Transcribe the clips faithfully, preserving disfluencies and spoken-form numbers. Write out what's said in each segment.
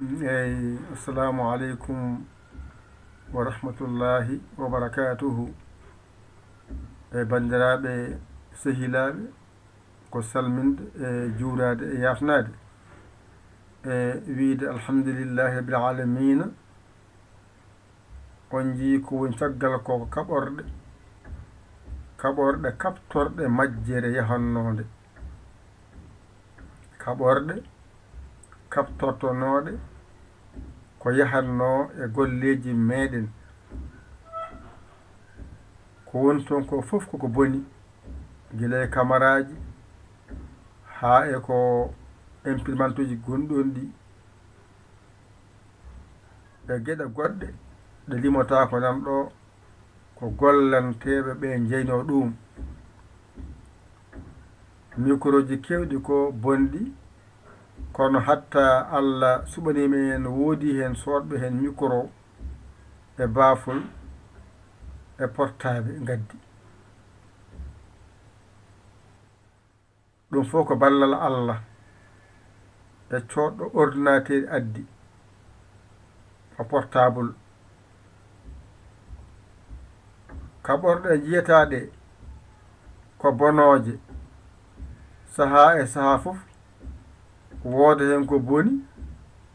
Eyi, assalamu aleykum wa rahmatullahi wa barakatuhu. E banndiraaɓe, sehilaaɓe, ko salminde e juuraade e yaafnaade. E wiyde alhamdulillahi rabbil alamina. On njii ko woni caggal ko kaɓorɗe, kaɓorɗe kaɓtorɗe majjere yahannoonde. Kaɓorɗe kaɓtortonooɗe ko yahatnoo e golleeji meeɗen. Ko woni toon ko fof koko boni, gila e kamaraaji haa e ko imprimante uji gonɗon ɗi. E geɗe goɗɗe ɗe limotaako nan ɗo, ko gollanteeɓe ɓe njeynoo ɗum. Mikroji keewɗi ko bonɗi, kono hatta Allah suɓaniima en, woodi heen soodɓe heen mikro e baafol e portaaɓe ngaddi. Ɗum fof ko ballal Allah e coodɗo ordinateur addi, o portable. Kaɓorɗe njiyataaɗe ko bonooje, sahaa e sahaa fof wooda heen ko boni,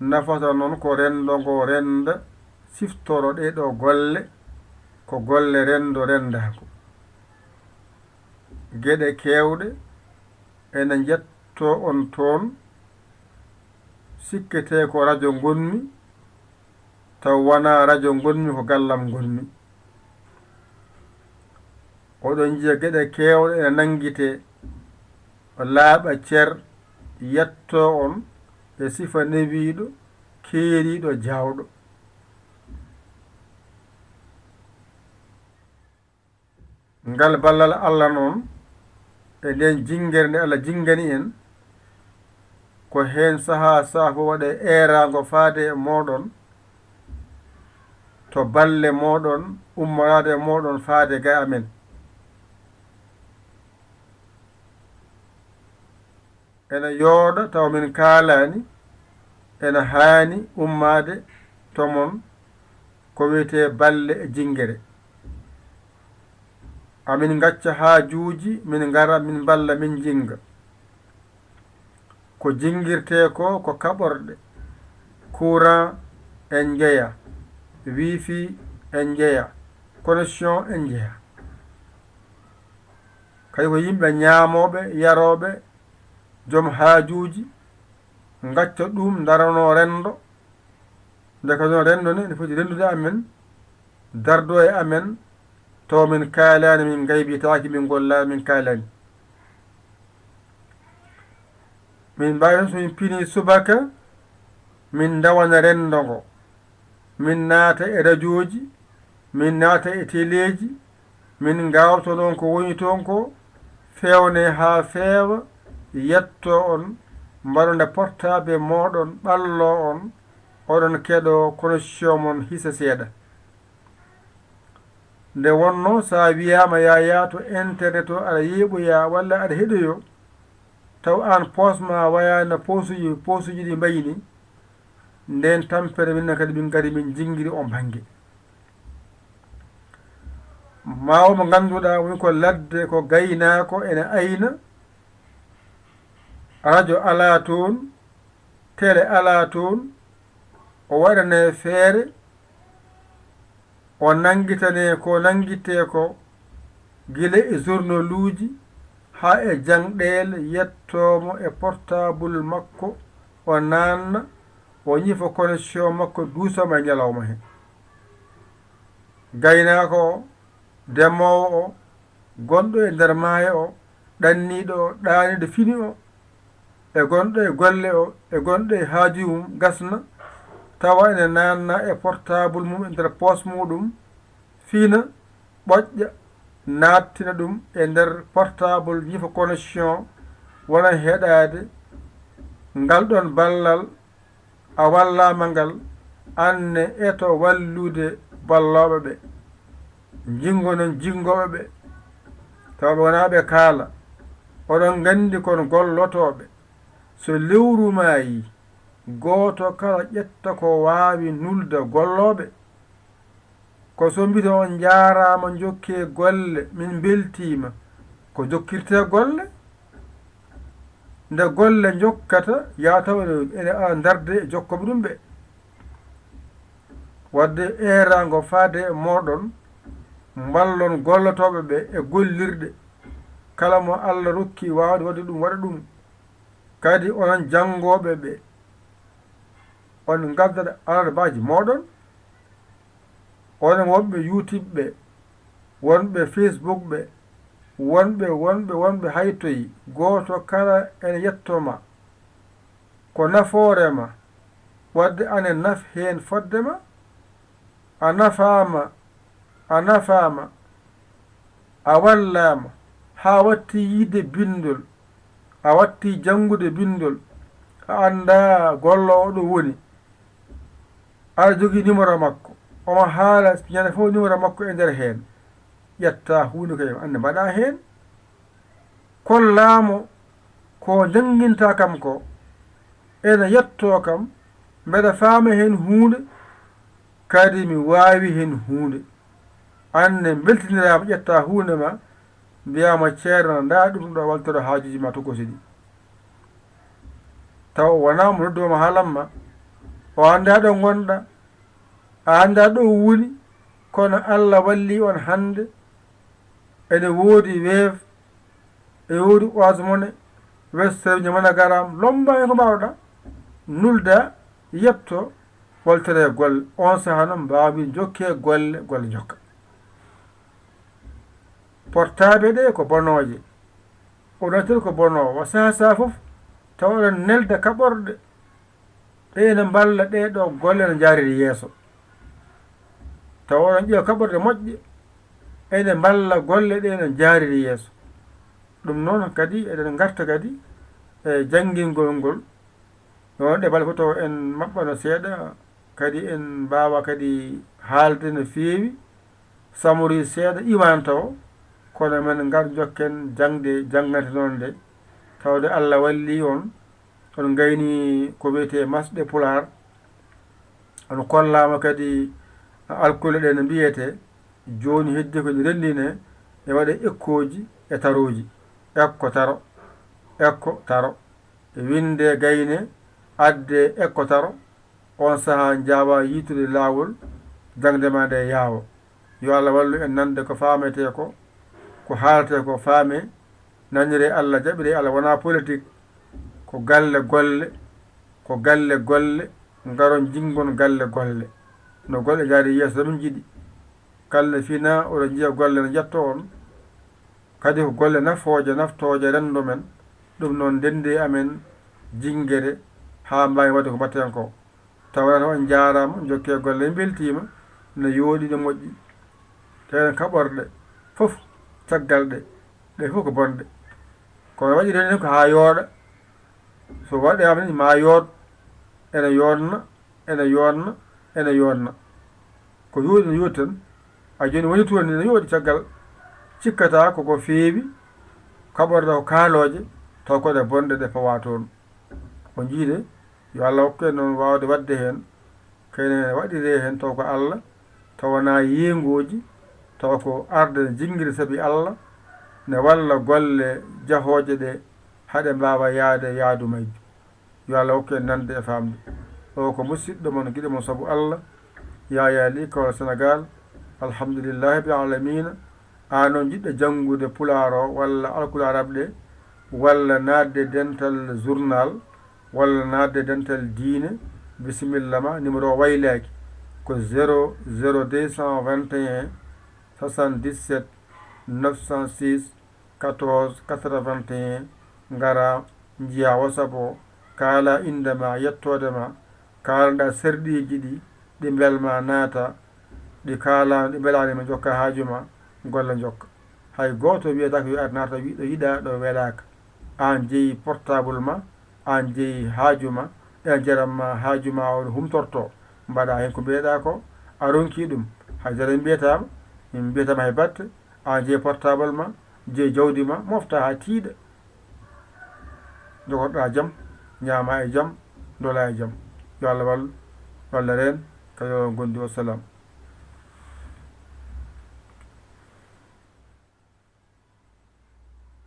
nafata noon ko renndo ngo rennda, siftoro ɗee ɗoo golle ko golle renndo renndaango. Geɗe keewɗe ene njettoo on toon, sikketee ko rajo ngonmi, taw wonaa rajo ngonmi, ko gallam ngonmi. Oɗon njiya geɗe keewɗe ene nanngitee, o laaɓa cer, yettoo on e sifa newiiɗo, keeriiɗo, jaawɗo. Ngal ballal Allah noon, e ndeen jinngere nde Allah jinngani en, ko heen sahaa sahaa fof waɗa eeraango faade e mooɗon, to balle mooɗon, ummoraade e mooɗon faade ga amen. Ene yooɗa tawa min kaalaani, ene haani ummaade to mon ko wiyetee balle e jinngere. Amin ngacca haajuuji, min ngara, min mballa, min njinnga. Ko jinngirtee ko, ko kaɓorɗe, courant en njeya, wifi en njeya, connexion en njeya. Kadi ko yimɓe ñaamooɓe, yarooɓe, joom haajuuji, ngacca ɗum, ndaranoo renndo. Nde ka noon renndo ne, ne foti renndude amen, dardoo e amen, taw min kaalaani, min ngaybitaaki, min ngollaani, min kaalaani. Min mbaawi tan so min pinii subaka, min ndawana renndo ngo. Min naata e rajooji, min naata e teleeji, min ngaawta noon ko woni toon ko, feewnee haa feewa, yettoo on, mbaɗon e portable mooɗon, ɓalloo on, oɗon keɗoo connexion mon hisa seeɗa. Nde wonnoo, so a wiyaama yaa yaah to internet o, aɗa yeeɓoyaa walla aɗa heɗoyoo, taw aan poos ma wayaani no poosuji, poosuji ɗi mbayi ni, ndeen tampere minen kadi min ngari min njinngirii oon bannge. Maawo mo ngannduɗaa woni ko ladde, ko gaynaako ene ayna, rajo alaa toon, tele alaa toon, o waɗanee feere, o nanngitanee ko nanngittee ko, gila e journaluuji haa e jaŋɗeele, yettoo mo e portable makko, o naanna, o ñifa connexion makko, duusama e ñalawma hee. Gaynaako o, demoowo o, gonɗo e nder maayo o, ɗanniiɗo o, ɗaaniiɗo fini o, e gonɗo e golle o, e gonɗo e haaju mum gasna, tawa ene naatna e portable mum e nder poos muɗum, fina, ɓoƴƴa, naattina ɗum e nder portable, ñifa connexion, wona heɗaade ngal ɗon ballal. A wallaama ngal, aan ne eto wallude ballooɓe ɓe. Jinngo noon jinngooɓe ɓe, tawa ɓe wonaa ɓe kaala. Oɗon nganndi kon gollotooɓe. So lewru maayii, Gooto kala ƴetta ko waawi nulde gollooɓe. Ko so mbito on njaaraama, njokkee golle, min mbeltiima. Ko jokkirtee golle? Nde golle njokkata, yaa taw ene, ene ala darde e jokkooɓe ɗum ɓe. Waɗde eeraango faade e mooɗon, mballon gollotooɓe ɓe e gollirɗe. Kala mo Alla rokki waawde waɗde ɗum, waɗa ɗum. Kadi onon janngooɓe ɓe, on ngaddat alarabaaji mooɗon? Onon wonɓe YouTube ɓe, wonɓe Facebook ɓe, wonɓe, wonɓe, wonɓe haytoyi, gooto kala ene yettoo ma. Ko nafoore ma, waɗde ane naf heen fodde ma. A nafaama, a nafaama, a wallaama, haa watti yiide binndol, a watti janngude binndol, a anndaa golloowo ɗo woni. Aɗa jogii numéro makko, omo haala ñande fof numéro makko e nder heen. Ƴetta huunde ko annde mbaɗa heen. Kollaamo ko njannginta kam ko, ene yettoo kam, mbeɗa faama heen huunde, kadi mi waawi heen huunde. Aan ne mbeltiniraama, ƴetta huunde ma, mbiyaama, "Ceerno, ndaa ɗum ɗo, waltoro haajuuji ma tokosi ɗi." Tawa wonaa mo nodduɗo ma haalan ma, o anndaa ɗo ngonɗa, a anndaa ɗo woni, kono Alla walli on hannde, ene woodi Wave, ene woodi Orange Money, Western Union, MoneyGram, lommba e ko mbaawɗa, nulda, yetto, waltore golle. On sahaa noon mbaawi jokke golle, golle jokka. Portable ɗe ko bonooje, ordinateur ko bonoowo, sahaa sahaa fof tawa oɗon nelda kaɓorɗe. Ɗe ene mballa ɗee ɗoo golle no njaariri yeeso. Tawa oɗon ƴeewa kaɓorɗe moƴƴe, ene mballa golle ɗee no njaariri yeeso. Ɗum noon kadi eɗen ngarta kadi e janngingol ngol. Ɗoon ɗe balɗe fof tawa en maɓɓano seeɗa, kadi en mbaawa kadi haalde no feewi. Samori seeɗa iwanta o, kono men ngar jokken jaŋde, janngante noon nde, tawde Alla walli on, on ngayni ko wiyetee masɗe Pulaar, on kollaama kadi alkule ɗe no mbiyetee, jooni heddi ko ɗi renndine, e waɗe ekkooji e tarooji, ekko taro, ekko taro, e winnde gayne, adde ekko taro, on sahaa njaawaa yiitude laawol, jaŋde ma nde yaawa. Yo Alla wallu en nande ko faametee ko, ko haaletee ko faamee, naniree Alla, jaɓiree Alla, wonaa politik, ko galle golle, ko galle golle, ngaron jinngon galle golle. No golle njaari yeeso, min njiɗi. Kala ne fina, oɗon njiya golle no njetto on. Kadi ko golle nafooje, naftooje renndo men. Ɗum noon, ndenndi e amen jinngere haa mbaawi waɗde ko mbaɗten ko. Tawanata on njaaraama, jokke golle, en mbeltiima, no yooɗi, no moƴƴi. Ɗeen kaɓorɗe fof, caggal ɗe, ɗe fof ko bonɗe. Kono waɗi renen ko haa yooɗa. So waɗaama ni, ma yooɗ, ene yooɗna, ene yooɗna, ene yooɗna. Ko yooɗi no yooɗi tan. A jooni woni toon ni, no yooɗi caggal. Cikkata ko ko feewi, kaɓorɗe ko kaalooje, taw ko ɗe bonɗe ɗe pawa toon. Ko njiide, yo Alla hokku en noon waawde waɗde heen. Kene waɗiree heen taw ko Alla, taw wonaa yeengooji, taw ko arde ne jinngiri sabi Alla, ne walla golle jahooje ɗe, haɗe mbaawa yahde yaadu majje. Yo Alla hokku en nande e faamde. O ko musiɗɗo mon, giɗo mon sabu Alla, Yaya Ly, Kaolack, Sénégal. Alhamdulillahi rabbil alamina. Aan on jiɗɗo janngude Pulaar o walla alkule arab ɗe, walla naatde dental journal, walla naatde dental diine, bisimilla ma, numéro o waylaaki, ko zéro zéro deux cent vingt et un, soixante-dix-sept, neuf cent six, quatorze, quatre-vingt-un, ngara, njiya WhatsApp o, kaala innde ma, yettoode ma, kaalanɗa serɗiiji ɗi, ɗi mbelma naata, ɗi kaalaama, ɗi mbelaani ma, jokka haaju ma, golle njokka. Hay gooto wiyataake yo ar naata wi-, ɗo yiɗaa, ɗo welaaka. Aan jeyi portable ma, aan jeyi haaju ma, ene jaram ma haaju ma on humtorto, mbaɗa heen ko mbiyeɗaa ko, a ronki ɗum. Hay dara mbiyataama, min mbiyataama hay batte, aan jeyi portable ma, jeyi jawdi ma, mofta haa tiiɗa. Jogorɗaa jam, ñaama e jam, Dola e jam. Yo Allah wal, yo Allah reen, ka yo on gondi. Wassalam.